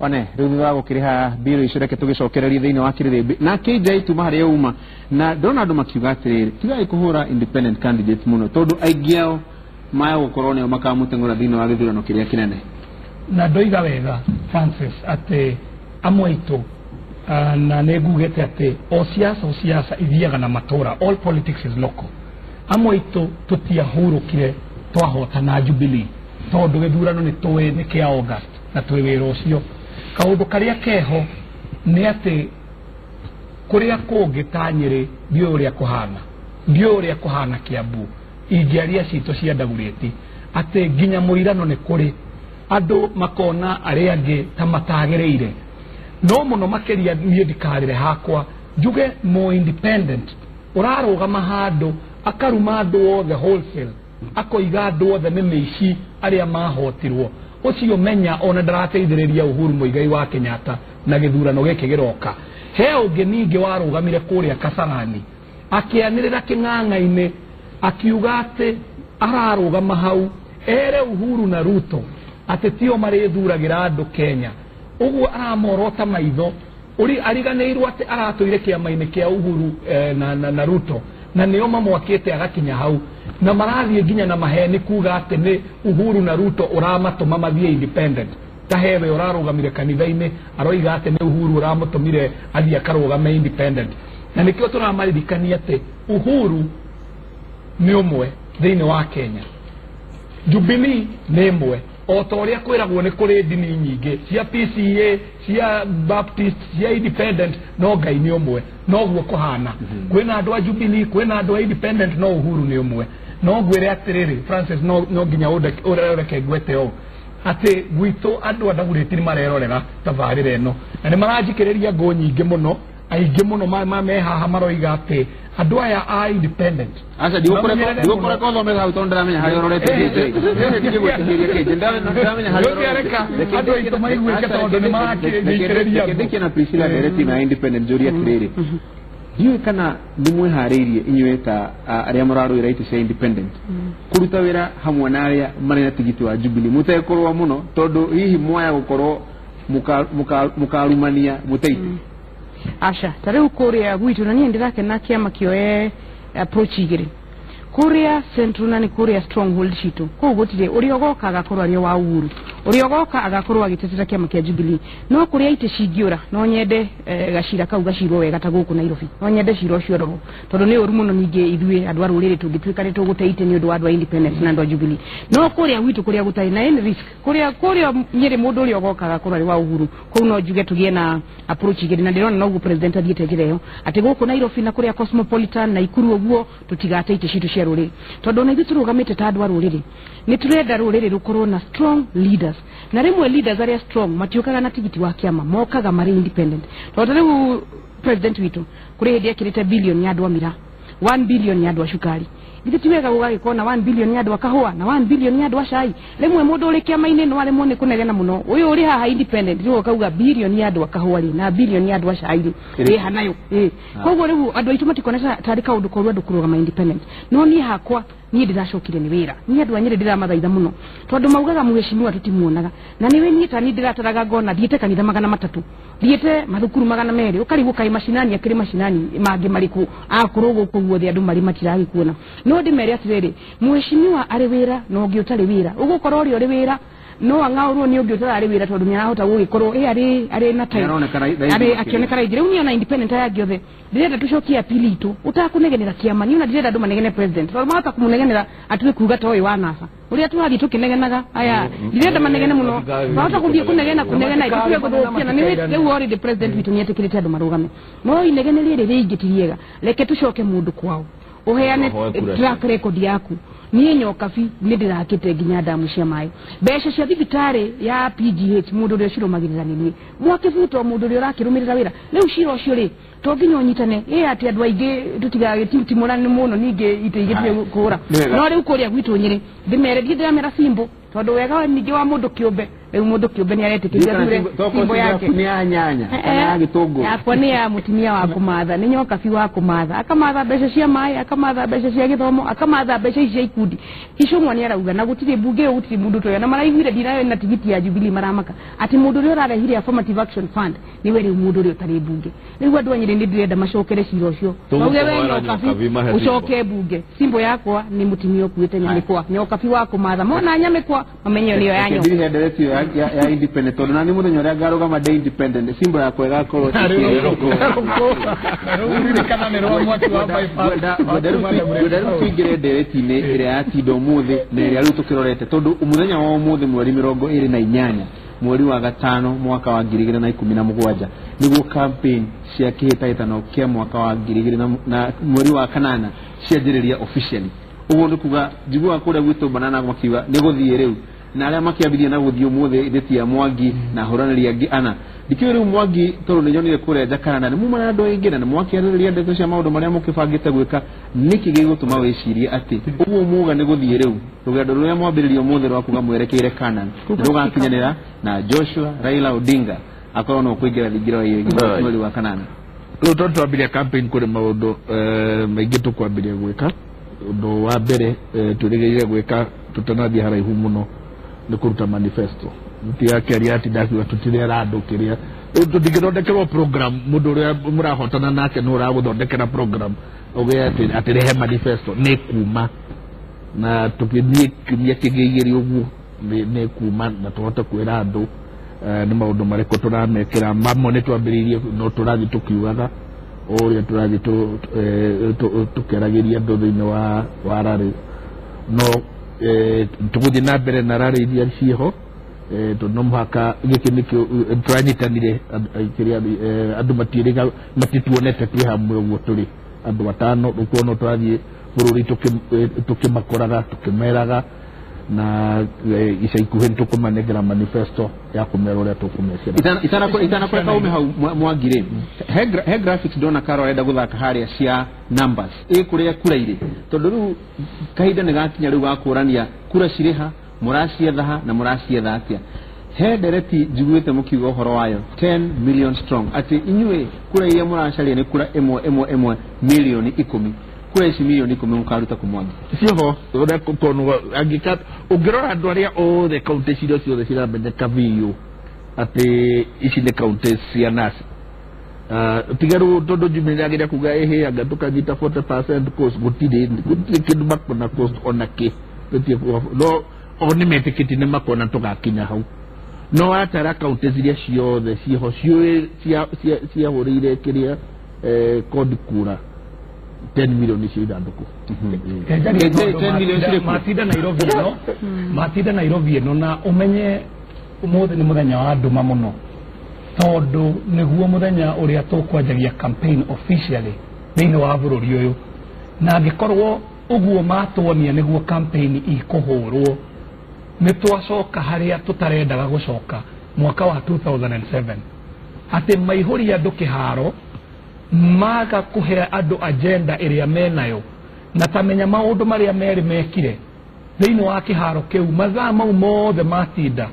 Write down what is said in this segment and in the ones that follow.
One rĩu thutha wa gũkĩrĩha mbirũ icio, reke tũgĩcokererie thĩinĩ wa kĩrĩrĩmbĩ na KJ tuma harĩa uma, na ndĩrona andũ makiuga atĩrĩrĩ, tigai kũhũra independent candidate mũno, tondũ aingĩ ao maya gũkorwo nĩo makamũteng'ũra thĩinĩ wa gĩthurano kĩrĩa kĩnene. Na ndoiga wega, Francis, atĩ amwe aitũ, na nĩ ngugĩte atĩ o siasa, o siasa ithiaga na matũra, all politics is local. Amwe aitũ tũtiahurũkire twahotana Jubilee, tondũ gĩthurano nĩ tũĩ nĩ kĩa August na twĩ wĩra ũcio. Kaũndũ karĩa keho nĩ atĩ kũrĩa kũngĩ ta Nyĩrĩ ndiũĩ ũrĩa kũhana, ndiũĩ ũrĩa kũhana Kiambu, ingĩaria citũ cia Ndagurĩti atĩ nginya mũirano nĩ kũrĩ andũ makona arĩa angĩ ta matagĩrĩire. No mũno makĩria niĩ ndikarĩre hakwa njuge mo independent ũrarũgama handũ akaruma andũ othe wholesale, akoiga andũ othe nĩ mĩici arĩa mahotirwo, ũcio menya ona ndarateithĩrĩria Uhuru Muigai wa Kenyatta na gĩthurano gĩkĩ gĩroka. He ũngĩ ningĩ warũgamire kũrĩa Kasarani akĩanĩrĩra kĩng'ang'a-inĩ akiuga atĩ ararũgama hau ere Uhuru na Ruto atĩ tio marĩthuragĩra andũ Kenya. Ũguo aramorota maitho ũri ariganĩirwo atĩ aratũire kĩama-inĩ kĩa Uhuru na Ruto, na nĩo mamwakĩte agakinya hau, na marathiĩ nginya na maheni kuga atĩ nĩ Uhuru na Ruto ũramatũma mathiĩ independent. Ta hewe ũrarũgamire kanitha-inĩ aroiga atĩ nĩ Uhuru ũramũtũmire athiĩ akarũgame independent. Na nĩkĩo tũramaririkania atĩ Uhuru nĩ ũmwe thĩinĩ wa Kenya, Jubilee nĩ ĩmwe, o ta ũrĩa kwĩragwo nĩ kũrĩ ndini nyingĩ cia PCA, cia Baptist, cia Independent, no Ngai nĩ ũmwe. Noguo kũhana kwĩna andũ a Jubilee, kwĩna andũ a Independent, no Uhuru nĩ ũmwe. No ngwĩre atĩrĩrĩ, Francis, no nginya ũreke ngwete ũũ atĩ gwitũ andũ a Ndagurĩti nĩ marerorera tabarĩra ĩno na nĩ maranjikĩrĩria ngũ nyingĩ mũno. Aingĩ mũno me haha maroiga atĩ andũ aya a Independent Aca ndigũkũreka ũthome hau, tondũ ndĩramenya harĩa ũrorete. Ndigũĩtĩkĩria KJ, ndĩramenya harĩa. Ndũngĩareka andũ aitũ maiguĩke tondũ nĩ marakĩnyitĩrĩria ngũ. Ndĩkie na Priscilla ndereti na Independent, njũrie atĩrĩrĩ, ndiũĩ kana nĩ mwĩharĩirie inyuĩ ta arĩa mũrarũĩra itĩ cia Independent kũruta wĩra hamwe na arĩa marĩ na tigiti wa Jubilee mũtekũrũa mũno, tondũ hihi mwaya gũkorwo mũkarumania mũteiti? Aca, ta rĩu kũrĩa gwitũ na niĩ ndĩrakena kĩama kĩoe approach igĩrĩ. Kũrĩa Central na nĩ kũrĩa stronghold citũ, kũu gũtirĩ ũrĩa ũgoka agakorwo arĩ wa Uhuru, ũrĩa ũgoka agakorwo agĩtetera kĩama kĩa Jubilee. No kũrĩa itĩ cingĩũra, no nyende gacira kau gacirwo wega. Ta gũkũ Nairobi no nyende cira ũcio ũrorwo, tondũ nĩ ũru mũno ningĩ ithuĩ andũ a rũrĩrĩ tũngĩtuĩka nĩ tũgũte itĩ nĩ ũndũ wa andũ a Independent na andũ a Jubilee. No kũrĩa gwitũ kũrĩa gũtarĩ na any risk, kũrĩa Nyĩrĩ, mũndũ ũrĩa ũgoka agakorwo arĩ wa Uhuru, kũu no njuge tũgĩe na approach igĩrĩ. Na ndĩrona noguo president athiĩte njĩra ĩyo, atĩ gũkũ Nairobi na kũrĩa Cosmopolitan na Ikuru ũguo tũtigate itĩ citũ cia rũrĩrĩ, tondũ ona ithuĩ tũrũgamĩte ta andũ a rũrĩrĩ nĩ tũrenda rũrĩrĩ rũkorwo na strong leaders. Na rĩmwe leaders arĩa strong matiũkaga na tigiti wa kĩama, mokaga marĩ independent. Tondũ rĩu president witũ kũrĩ hĩndĩ ekĩrĩte billion ya andũ a mira, 1 billion ya andũ a cukari. Githĩ ti wega gũgagĩkorwo na 1 billion ya andũ a kahũa na 1 billion ya andũ a cai? Rĩmwe mũndũ ũrĩ kĩama-inĩ no aremwo nĩ kũnegena mũno. Ũyũ ũrĩ haha independent rĩu ũkauga billion ya andũ a kahũa rĩ na billion ya andũ a cai rĩ ĩha nayo ĩ. Koguo rĩu andũ aitũ matikona tarĩ kaũndũ koru andũ kũrũgama independent. No niĩ hakwa niĩ ndĩracokire nĩ wĩra. Niĩ andũ a Nyĩrĩ ndĩramathaitha mũno, tondũ maugaga mheshimiwa tũtimuonaga, na nĩwe niĩ ta niĩ ndĩrataraga ngona thiĩte kanitha 300, thiĩte mathukuru 200, ũkarigwo kaĩ macinani akĩrĩ macinani mangĩ marĩkũ akorwo gũkũ guothe andũ marĩ matiragĩkuona. No ndĩmere atĩrĩrĩ, mheshimiwa arĩ wĩra na ũngĩ ũtarĩ wĩra, ũgũkorwo ũrĩa ũrĩ wĩra no ang'aũrwo nĩ ũngĩ ũtararĩ wĩra, tondũ nĩ arahota gũgĩkorwo ĩ arĩ na time. Nĩaroneka raithi arĩ makĩria. Akĩoneka raithi. Rĩu niĩ ona independent aya angĩ othe ndĩrenda tũcokie apili itũ ũtakũnegenera kĩama. Niĩ ona ndirenda andũ manegene president, tondũ mahota kũmũnegenera atue kuga ta ũyũ wa NASA ũrĩa tũrathiĩ tũkĩnegenaga. Aya ndirenda manegene mũno, mahota gũthiĩ kũnegena kũnegena itue gũthũkia. Na nĩ rĩu already president witũ nĩetĩkĩrĩte andũ marũgame, no inegene rĩrĩ rĩingĩ ti rĩega. Reke tũcoke mũndũ kwao ũheane Ũhoe kura. Track record yaku. Niĩ Nyokabi nĩ ndĩrakĩte nginya ndamu cia maĩ, mbeca cia thibitarĩ ya PGH mũndũ ũrĩa ũcirũmagĩrĩra nĩ niĩ. Mwakĩbuto mũndũ ũrĩa ũrakĩrũmĩrĩra wĩra rĩu cira ũcio rĩ, to nginya ũnyitane ĩ atĩ andũ aingĩ tũtigagĩtitimũrane mũno ningĩ itĩ igĩtue kũra. Nĩ wega. No rĩu kũrĩa gwitũ Nyĩrĩ ndĩmere, ndiĩ ndĩramera simbo, tondũ wega wa ningĩ wa mũndũ kĩũmbe Rĩu mũndũ kĩũmbe nĩ aretĩkĩria athure simbo yake. Nĩ ya nyanya kana ya gĩtũngũrũ. Yakwa nĩ ya mũtumia wa kũmatha, nĩ nyoka bi wa kũmatha. Akamatha mbeca cia maĩ, akamatha mbeca cia gĩthomo, akamatha mbeca ici cia ikundi. Icũng'wa nĩ arauga na gũtirĩ mbunge ĩyo gũtirĩ mũndũ toyo na maraiguire ndinayo na tigiti ya Jubilee maramaka atĩ mũndũ ũrĩa ũrarehire Affirmative Action Fund nĩwe rĩu mũndũ ũrĩa ũtarĩ mbunge. Rĩu andũ a Nyĩrĩ nĩ ndĩrenda macokere cira ũcio. Mauge we nyoka bi ũcoke mbunge. Simbo yakwa nĩ mũtumia ũkuĩte nyamĩkwa, nyoka bi wa kũmatha. Mona nyamĩkwa mamenye nĩyo ya nyoka. Ndiri ndereti ya independent tondũ na nĩ mũthenya ũrĩa ngarũgama ndĩ independent simbo yakwa ĩgakorwo ngwenda rĩu tũingĩre ndereti-inĩ ĩrĩa yatinda ũmũthĩ na ĩrĩa rĩu tũkĩrorete tondũ mũthenya wa ũmũthĩ mweri 28 mweri wa gatano mwaka wa 2017 nĩguo campaign cia kĩhĩtahĩtano kĩa mwaka wa 2000 na mweri wa kanana cianjĩrĩria officially. Ũguo nĩ kuga njiguaga kũrĩa gwitũ banana makiuga nĩ gũthiĩ rĩu na arĩa makĩambirie na gũthiĩ ũmũthĩ ithĩ ya Mwangi na ahũranĩri angĩ ana. Ndikĩũĩ rĩu Mwangi tondũ nĩ nyonire kũrĩa Jakaranda nĩ muma na andũ aingĩ na nĩ mwakĩarĩrĩria ndeto cia maũndũ marĩa mũkĩbangĩte gwĩka, nĩkĩ gĩgũtũma wĩcirie atĩ ũguo muga nĩ gũthiĩ rĩu rũgendo rũrĩa mwambĩrĩria ũmũthĩ rwa kuga mwerekeire Canaan rũgakinyanĩra na Joshua Raila Odinga akorwo no kũingĩra thingira wa iyo mweri wa kanana. Rĩu tondũ twambirie campaign kũrĩ maũndũ maingĩ tũkwambirie gwĩka. Ũndũ wa mbere twĩrĩgĩrĩire gwĩka tũtanathiĩ haraihu mũno nĩ kũruta manifesto. Mũtigakeria atĩ ndakiuga tũtirera andũ kĩrĩa tũtingĩthondekerwo program mũndũ ũrĩa mũrahotana nake nĩ ũragũthondekera program ũgĩa atĩ rehe manifesto nĩ kuma na tũkĩthiĩ kiumia kĩngĩ igĩrĩ ũguo nĩ kuma na tũhote kwĩra andũ nĩ maũndũ marĩkũ tũramekĩra. Mamwe nĩ twambĩrĩirie no tũrathiĩ tũkiugaga ũrĩa tũrathiĩ tũkĩaragĩria andũ thĩinĩ wa rarĩ no tũgũthiĩ na mbere na rarĩ iria ciĩho tondũ no mũhaka gĩkĩ nĩkĩo tũranyitanire kĩrĩa andũ matiĩrĩga matituonete twĩ hamwe ũguo tũrĩ andũ atano rĩu no tũrathiĩ bũrũri tũkĩmakoraga tũkĩmeraga na ica ikuhĩ nĩ tũkũmanengera manifesto ya kũmera ũrĩa tũkũmekĩra. Itanakũreka ume hau Mwangi rĩ, he graphics ndona Karo arenda gũthaka harĩa cia numbers ĩ kũrĩa kura irĩ tondũ rĩu kahinda nĩ gakinya rĩu ga kũrania kura cirĩ ha, mũracietha ha na mũracietha atĩa. He ndereti njiguĩte mũkiuga ũhoro wayo 10 million strong atĩ inyuĩ kura iria mũracaria nĩ kura ĩmwe ĩmwe ĩmwe milioni 10. Kura ici milioni 10 mũkaruta kũ Mwangi? Ciĩho ũrĩa kũkonwo angĩka ũngĩrora andũ arĩa othe kaunti ciria ciothe ciramenyeka biũ atĩ ici nĩ kaunti cia nasi. Tiga rĩu tondũ Jubilee nĩagĩrĩire kuga ĩhĩ anga tũkanyita 40% coast gũtirĩ kĩndũ makona coast ona kĩ no o nĩ metĩkĩtie nĩ makona tũgakinya hau no watara kaunti ciria ciothe ciĩho ciũĩ ciahũrĩire kĩrĩa kodi kura 10 million cia ithandũkũ. Matinda Nairobi ĩno, matinda Nairobi ĩno na ũmenye ũmũthĩ nĩ mũthenya wa nduma mũno tondũ nĩguo mũthenya ũrĩa tũkwanjagia campaign officially thĩinĩ wa bũrũri ũyũ na angĩkorwo ũguo matuonia nĩguo campaign ikũhũrwo nĩ twacoka harĩa tũtarendaga gũcoka mwaka wa 2007 atĩ maihũria andũ kĩharo maga kũhe andũ agenda ĩrĩa menayo na tamenya maũndũ marĩa merĩ mekire thĩinĩ wa kĩharo kĩu mathaa mau mothe matinda.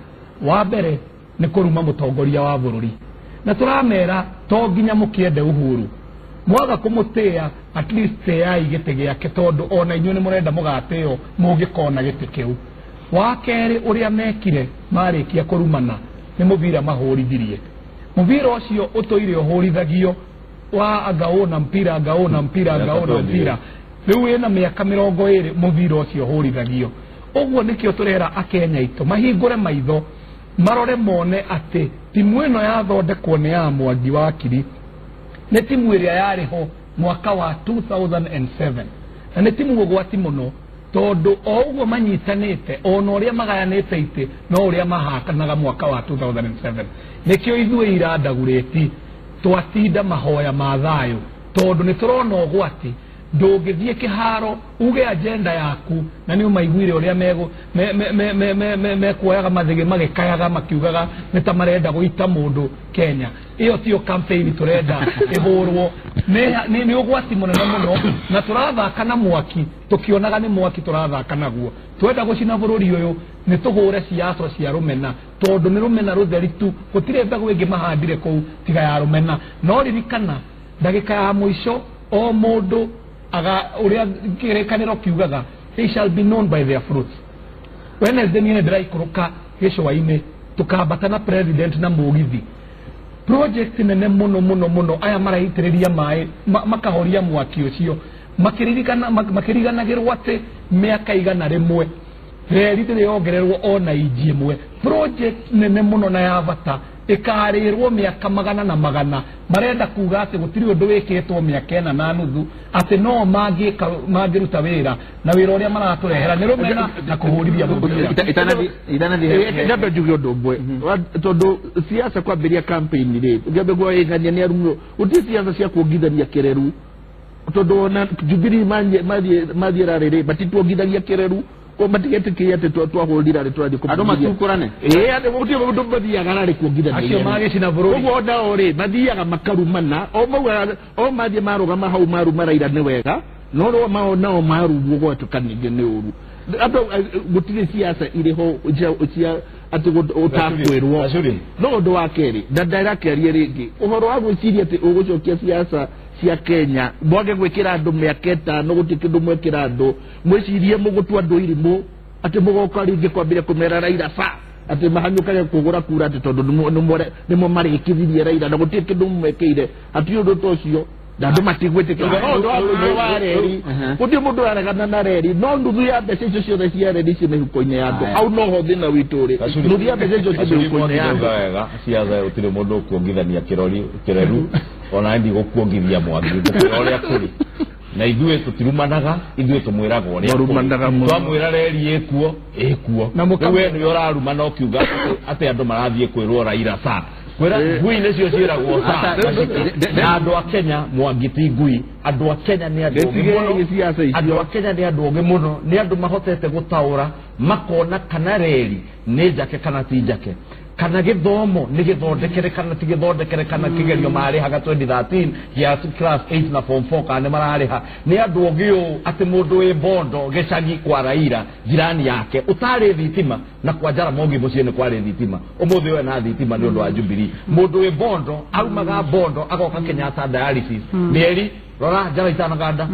Wa mbere nĩ kũruma mũtongoria wa bũrũri na tũramera to nginya mũkĩende Uhuru mwaga kũmũtĩa at least tĩai gĩtĩ gĩake tondũ ona inyuĩ nĩ mũrenda mũgatĩo mũngĩkona gĩtĩ kĩu. Wa kerĩ ũrĩa mekire marĩkia kũrumana nĩ mũbira mahũrithirie. Mũbira ũcio ũtũire ũhũrithagio wa angaona mpira angaona mpira angaona mpira rĩu wĩna mĩaka 20 mũbira ũcio ũhũrithagio. Ũguo nĩkĩo tũrera akenya aitũ mahingũre maitho marore mone atĩ timu ĩno yathondekwo nĩ ya Mwangi wa Kiri nĩ timu ĩrĩa yarĩ ho mwaka wa 2007 na nĩ timu ũgwati mũno tondũ o ũguo manyitanĩte ona ũrĩa magayanĩte itĩ no ũrĩa mahakanaga mwaka wa 2007. Nĩkĩo ithuĩ irandagurĩti twatinda mahoya ma thayũ tondũ nĩ tũrona ũgwati. Ndũngĩthiĩ kĩharo uge agenda yaku na nĩ ũmaiguire ũrĩa mekuoyaga mathĩgĩ magĩkayaga makiugaga nĩ ta marenda gũita mũndũ Kenya. Ĩyo tiyo campaign tũrenda ĩhũrwo. Nĩ ũgwati mũnene mũno na tũrathaka na mwaki tũkĩonaga nĩ mwaki tũrathaka naguo. Twenda gũcina bũrũri ũyũ Nĩ tũhũre ciaca cia rũmena tondũ nĩ rũmena rũtheri tu, gũtirĩ mbegũ ĩngĩ mahandire kũu tiga ya rũmena. No ririkana ndagĩka ya mũico o mũndũ aga ũrĩa kĩrĩkanĩro kiugaga, they shall be known by their fruits. Wednesday niĩ ndĩraikũrũka gĩcũa-inĩ tukambata na president na mũgithi. Project nene mũno mũno mũno aya maraitĩrĩria maĩ makahoria mwaki ũcio, makĩririkana makĩriganagĩrwo atĩ mĩaka 100 reri ndĩrĩ yongererwo ona inji ĩmwe. Project nene mũno na ya bata ĩkarĩrwo mĩaka magana na magana. Marenda kuga atĩ gũtirĩ ũndũ wĩkĩtwo mĩaka 4.5, atĩ no mangĩruta wĩra na wĩra ũrĩa maratũrehera nĩ rũmena na kũhũrithia mũndũ. Nyambe njuge ũndũ ũmwe, tondũ siasa kwambĩrĩria campaign rĩ, ũngĩambia kuoigania nĩ arumwo, gũtirĩ siasa cia kuongithania kĩreru, tondũ ona Jubilee mathiĩ rarĩ rĩ, matituongithagia kĩreru, matigetĩkĩria atĩ twahũrira rĩ tũrathiĩ andũ matukũrane. Ĩĩ, gũtirĩ mũndũ mathiaga rarĩ kuongithania acio magĩcina bũrũri. Ũguo onao rĩ mathiaga makarumana, o maugaga o mathiĩ marũgama hau maruma Raila nĩ wega, no rĩo nao marumwo gwatuĩka ningĩ nĩ ũru. Andũ gũtirĩ siasa irĩ ho cia atĩ ũtakwĩrwo. No ũndũ wa kerĩ, na ndĩrakĩaria rĩngĩ ũhoro wa gwĩciria atĩ ũgũcokia siasa cia Kenya, mwage gwĩkĩra andũ mĩaka 5, gũtirĩ kĩndũ mwekĩra andũ, mwĩcirie mũgũtua andũ irimũ atĩ mũgoka rĩngĩ kwambĩrĩria kũmera Raila sa atĩ mahanyũkage kũgũra kura atĩ tondũ nĩmo marĩkithirie Raila na gũtirĩ kĩndũ mwekĩire, hatirĩ ũndũ ta ũcio na andũ matigwĩtĩkĩra. No ũndũ wa reri, gũtirĩ mũndũ ũraregana na reri, no nuthu ya mbeca icio ciothe cia reri ciĩ mĩhuko-inĩ ya andũ. Hau noho thĩna witũ ũrĩ, nuthu ya mbeca icio ciĩ mĩhuko-inĩ ya andũ. Wega, ciaca gũtirĩ mũndũ ũkuongithania kĩreru, ona ndigũkuongithia Mwangi, ngũkwĩra ũrĩa kũrĩ. Na ithuĩ tũtirumanaga, ithuĩ tũmwĩraga ũrĩa kũrĩ. Twamwĩra reri ĩkuo, ĩkuo. Rĩu we nĩwe ũrarumana ũkiuga atĩ andũ marathiĩ kwĩrwo Raila sa. Kwĩra ngui nĩcio ciĩragwo sa. Na andũ a Kenya Mwangi ti ngui, andũ a Kenya nĩ andũ ogĩ mũno. Andũ a Kenya nĩ andũ ogĩ mũno, nĩ andũ mahotete gũtaũra makona kana reri nĩ njake kana ti njake, kana gĩthomo nĩ gĩthondekere kana ti gĩthondekere, kana kĩgerio marĩhaga 2013 gĩa class 8 na form 4 kana nĩ mararĩha. Nĩ andũ ogĩ ũũ atĩ mũndũ wĩ Bondo gĩcagi kwa Raila jirani yake ũtarĩ thitima, na kwa Jaramogi mũciĩ nĩ kwarĩ thitima, ũmũthĩ we na thitima nĩ ũndũ wa Jubilee. Mũndũ wĩ Bondo aumaga Bondo agoka Kenyatta dialysis mĩeri rora njara itanaganda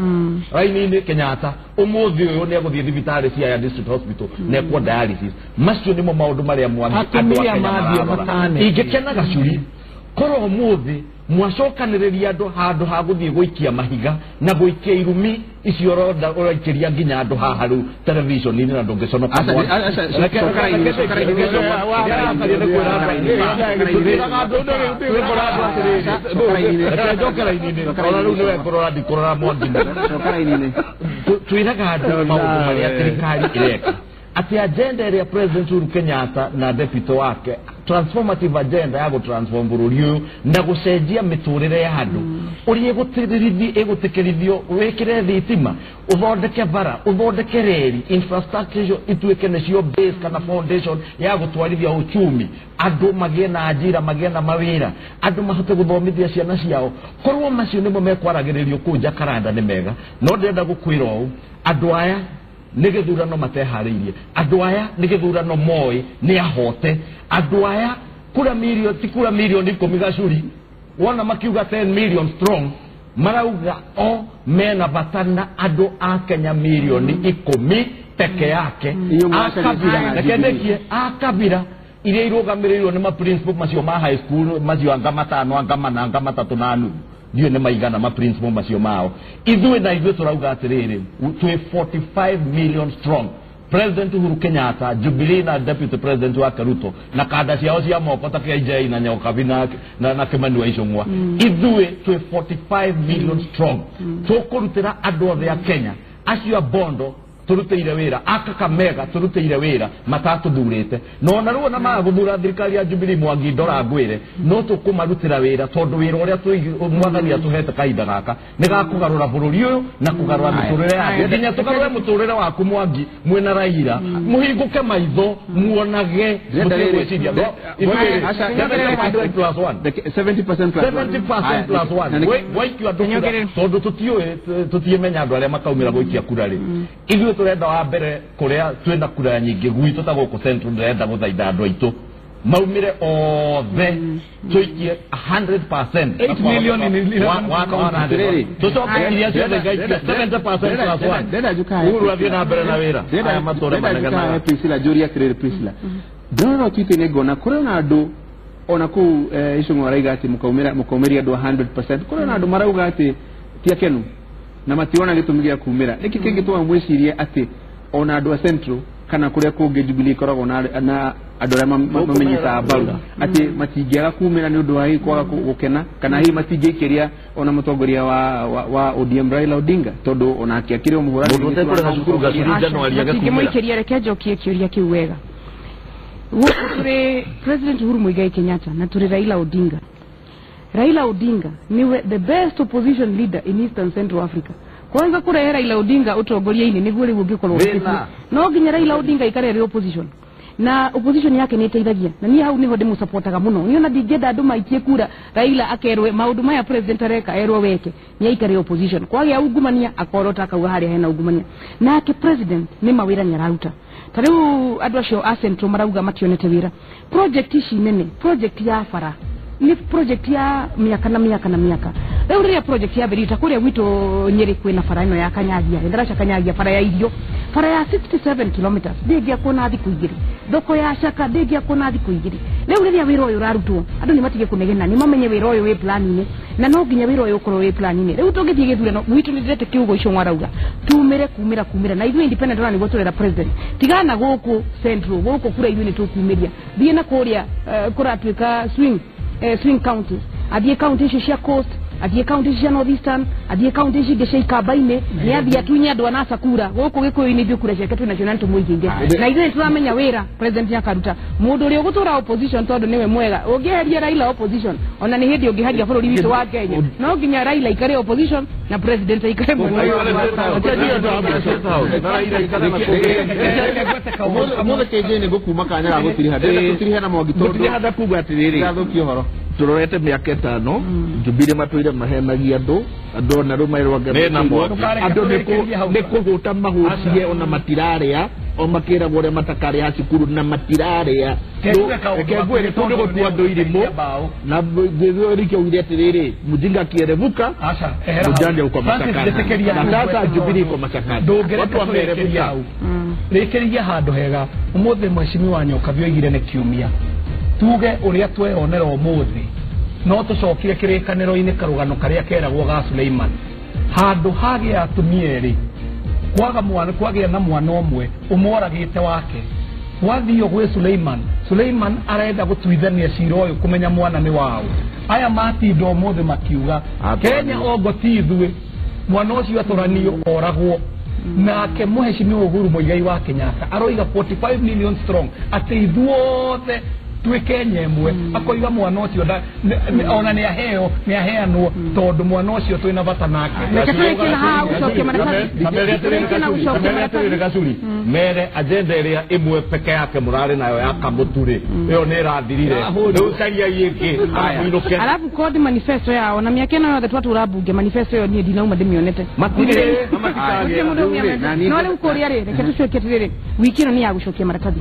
raini-inĩ Kenyatta, ũmũthĩ ũyũ nĩ egũthiĩ thibitarĩ cia District Hospital na ekwo dialysis. Macio nĩmo maũndũ marĩa Mwangi andũ a Kenya mararora. Ingĩkena Gacuri korwo ũmũthĩ mwacokanĩrĩria andũ handũ ha gũthiĩ gũikia mahiga na gũikia irumi icio ũraikĩria nginya andũ haha rĩu television-inĩ na ndũngĩconoka. Twĩraga andũ maũndũ marĩa thirikari ĩreka, atĩ agenda ĩrĩa President Uhuru Kenyatta na deputy wake, transformative agenda ya gũtransform bũrũri ũyũ na gũcenjia mĩtũrĩre ya andũ, ũrĩa ĩgũtĩkĩrithio wĩkĩre thitima, ũthondeke bara, ũthondeke reri, infrastructure ituĩke nĩcio base kana foundation ya gũtwarithia uchumi, andũ magĩe na ajira, magĩe na mawĩra, andũ mahote gũthomithia ciana ciao. Korwo macio nĩmo mekwaragĩrĩrio kũu Jacaranda nĩ mega. No ndĩrenda gũkwĩra ũũ, andũ aya nĩ gĩthurano mateharĩirie, andũ aya nĩ gĩthurano moĩ nĩ ahote, andũ aya kura milioni ti kura milioni 10 Gacuri, wona makiuga 10 million strong, marauga o mena bata na andũ a Kenya milioni 10 peke yake. A kabira iria irũgamĩrĩirwo nĩ ma principal macio ma high school macio anga 5 anga 4 anga 3 na nuthu, ndiũĩ nĩ maigana ma principal macio mao. Ithuĩ na ithuĩ tũrauga atĩrĩrĩ, twĩ 45 million strong. President Uhuru Kenyatta, Jubilee na Deputy President wake Ruto na kanda ciao cia moko ta KJ na Nyokabi na Kimani wa Ichung'wa, ithuĩ twĩ 45 million strong. Tũkũrutĩra andũ othe a Kenya acio a Bondo tũrutĩire wĩra, a Kakamega tũrutĩire wĩra matatũthurĩte, no ona rĩu ona maga gũthura thirikari ya Jubilee Mwangi ndora ngwĩre, no tũkũmarutĩra wĩra tondũ wĩra ũrĩa mwathani atũhete kahinda gaka nĩ ga kũgarũra bũrũri ũyũ na kũgarũra mĩtũrĩre yaku, nginya tũgarũre mũtũrĩre waku Mwangi mwĩna Raila, mũhingũke maitho muonage mũtigwĩciria. 70% plus 1 waikio andũ kura tondũ tũtiũĩ tũtiĩmenya andũ arĩa makaumĩra gũikia kura rĩ. Ithuĩ Ithuĩ tũrenda wa mbere kũrĩa twĩna kura nyingĩ gwitũ ta gũkũ Central, ndĩrenda gũthaitha andũ aitũ maumire othe tũikie 100%. 8 million in 11 tũcoke iria ciothe ngaikia 70% plus 1. Ndĩrenda njukae. Uhuru athiĩ na mbere na wĩra. Aya matũra maneganaga. Priscilla, njũrie atĩrĩrĩ Priscilla, ndĩrona tweet-inĩ ngona kũrĩ ona andũ ona kũu Icũng'wa marauga atĩ mũkaumĩria andũ 100%, kũrĩ ona andũ marauga atĩ ti akenu na matirona gĩtũmi gĩa kumĩra. Nĩkĩ kĩngĩtũma mwĩcirie atĩ ona andũ a Central kana kũrĩa kũngĩ Jubilee ĩkoragwo na andũ arĩa mamenyitaga mbaru atĩ matingĩaga kumĩra nĩ ũndũ wa hihi kwaga gũkena, kana hihi matingĩikĩria ona mũtongoria wa ODM Raila Odinga, tondũ onake akĩrĩ o mũhũrani. Mũndũ ũtekũrĩha cukuru Gacuri January age kumĩra. Matingĩmũikĩria. Reke njokie kĩũria kĩu wega. Gũkũ tũrĩ President Uhuru Muigai Kenyatta na tũrĩ Raila Odinga. Raila Odinga niwe the best opposition leader in Eastern Central Africa. Kwanza kũrehe Raila Odinga ũtongoria-inĩ nĩguo rĩu ũngĩkorwo Wĩna. No nginya Raila Odinga aikare arĩ opposition, na opposition yake nĩ ĩteithagia, na niĩ hau nĩho ndĩmũsupportaga mũno. Niĩ ona ndingĩenda andũ maikie kura Raila akerwe maũndũ maya president areka erwo weke, nĩ aikare opposition. Kwagĩa ungumania akorota akauga harĩa hena ungumania. Nake president nĩ mawĩra nĩ araruta. Ta rĩu andũ acio a Central marauga mationete wĩra. Project ici nene, project ya bara nĩ project ya mĩaka na mĩaka na mĩaka. Rĩu rĩrĩa project ya ta kũrĩa gwitũ Nyĩrĩ kwĩna bara ĩno ya Kanyagia, ndaraca Kanyagia, bara ya irio, bara ya 67 kilometers ndĩngĩakwo na thikũ igĩrĩ. Thoko ya Caka ndĩngĩakwo na thikũ igĩrĩ. Rĩu rĩrĩa wĩra ũyũ ũrarutwo, andũ nĩ matige kũnegena, nĩ mamenye wĩra ũyũ wĩ plan-inĩ, na no nginya wĩra ũyũ ũkorwo wĩ plan-inĩ. Rĩu tũngĩthiĩ gĩthurano gwitũ nĩ ndĩrete kiugo icio mwarauga tumĩre kumĩra kumĩra, na ithuĩ independent ona nĩguo tũrera president. Tigana gũkũ Central, gũkũ kura ithuĩ nĩ tũkumĩria, thiĩ na kũrĩa kũratuĩka swing counties, athiĩ county icio cia coast, athiĩ county icio cia north eastern, athiĩ county icio ingĩ cia ikamba-inĩ, nĩ athiĩ atunye andũ a NASA kura. Gũkũ Gĩkũyũ-inĩ ithuĩ kura ciake twĩnacio na nĩtũmũigĩire, na ithuĩ nĩtũramenya wĩra president nĩakaruta. Mũndũ ũrĩa ũgũtũra opposition tondũ nĩwe mwega, ũngĩeheria Raila opposition, ona nĩ hĩndĩ ũngĩharia bũrũri witũ wa Kenya. No nginya Raila aikare opposition na president aikare mwena Ũmũthĩ KJ nĩ ngũkuma kanya ga gũtiriha, ndĩrenda tũtirihe na Mwangi tondũ Gũtirĩ kuga atĩrĩrĩ, ndĩrathũkia ũhoro. Tũrorete mĩaka ĩtano Jubilee matũire mahenagia andũ, andũ ona rĩu mairwo Nĩ na Mwangi. Andũ nĩ kũhũta mahũtie, ona matirarĩa, o makĩragwo ũrĩa matakarĩha cukuru na matirarĩa. Reke ngwĩre, kũu nĩ gũtua andũ irimũ, na gĩthweri kĩaugire atĩrĩrĩ, mjinga akierevuka mjanja uko mashakani, na sasa Jubilee iko mashakani, watu wameerevuka. Rĩkĩrĩria handũ hega. Ũmũthĩ mheshimiwa Nyokabi oigire nĩ kiumia tuge ũrĩa tweyonera ũmũthĩ, no tũcokire kĩrĩkanĩro-inĩ karũgano karĩa keragwo ga Suleiman, handũ hagĩa atumia erĩ, kwaga mwana, kwagĩa na mwana ũmwe ũmoragĩte wake, gwathio gwĩ Suleiman. Suleiman arenda gũtuithania cira ũyũ kũmenya mwana nĩ waũ. Aya matinda ũmũthĩ makiuga Kenya ongo ti ithuĩ, mwana ũcio atũranio oragwo. Nake mheshimiwa Uhuru Muigai wa Kenyatta aroiga 45 million strong, atĩ ithuothe twĩ Kenya ĩmwe. Akoiga mwana ũcio ona nĩ aheo, nĩ aheanwo, tondũ mwana ũcio twĩna bata nake. Reke tũrĩkie na haha gũcokia maratathi. Tũrĩkie na gũcokia maratathi. Gacuri mere agenda ĩrĩa ĩmwe peke yake mũrarĩ nayo ya Kamũturĩ, ĩyo nĩ ĩrathirire, rĩu cariai ĩngĩ mũinũke. Alafu kodi manifesto yao na mĩaka ĩno yothe twatũra mbunge, manifesto ĩyo niĩ ndinauma ndĩmĩonete. Matirĩ na Gũtirĩ matikagĩa. mũndũ ũmĩonete. No rĩu kũrĩa rĩ, reke tũcokie atĩrĩrĩ, wiki ĩno nĩ ya gũcokia maratathi.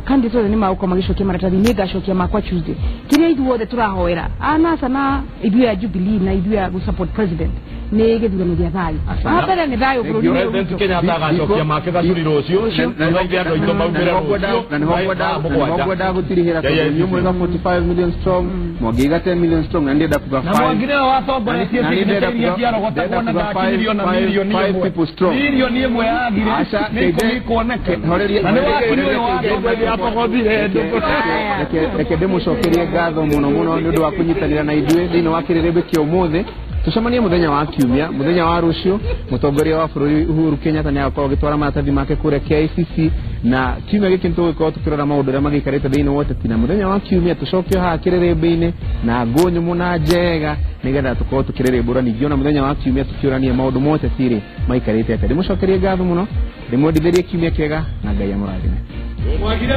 Candidates othe nĩ magũkorwo magĩcokia maratathi, niĩ ngacokia makwa Tuesday. Kĩrĩa ithuothe tũrahoera anasa na ithuĩ a Jubilee na ithuĩ a gũ-support president nĩ gĩthurano gĩa thayũ. Wa mbere nĩ thayũ bũrũri-inĩ ũyũ President witũ. Kenyatta agacokia make Gacuri rũciũ, tũthaithe andũ aitũ maumĩre rũciũ Na nĩho thaa mũgwanja. ngwenda gũtirihĩra, Yeah, tondũ inyuĩ mwĩga 45 million strong, Mwangi iga 10 million strong, na ndĩrenda kuga Na Mwangi nĩwe watongoretie Na nĩ ndĩrenda signature iria kuga- ciarogotagwo na ndĩrenda kuga ndakinyĩrio na milioni five ĩmwe. people strong. Milioni ĩmwe yagire Aca, nĩ ikũmi kuoneka, Horeria- na nĩ wakiri ũyũ watongoretie. Reke ndĩmũcokerie ngatho mũno mũno nĩ ũndũ wa kũnyitanĩra na ithuĩ thĩinĩ wa kĩrĩrĩmbĩ kĩa ũmũthĩ. Tũcemanie mũthenya wa kiumia. Mũthenya wa rũciũ mũtongoria wa bũrũri Uhuru Kenyatta nĩ agakorwo agĩtwara maratathi make kũrĩa KICC, na kiumia gĩkĩ nĩtũgũgĩkorwo tũkĩrora maũndũ ũrĩa magĩikarĩte thĩinĩ wa ũteti. Na mũthenya wa kiumia tũcoke o haha kĩrĩrĩmbĩ-inĩ na ngũ nyũmũ na njega, nĩgetha tũkorwo tũkĩrĩrĩmbũra ningĩ ona mũthenya wa kiumia tũkĩũrania maũndũ ma ũteti rĩ maikarĩte atĩa. Ndĩmũcokerie ngatho mũno, ndĩmwendithĩrie kiumia kĩega, na Ngai amũrathime. Mwagire.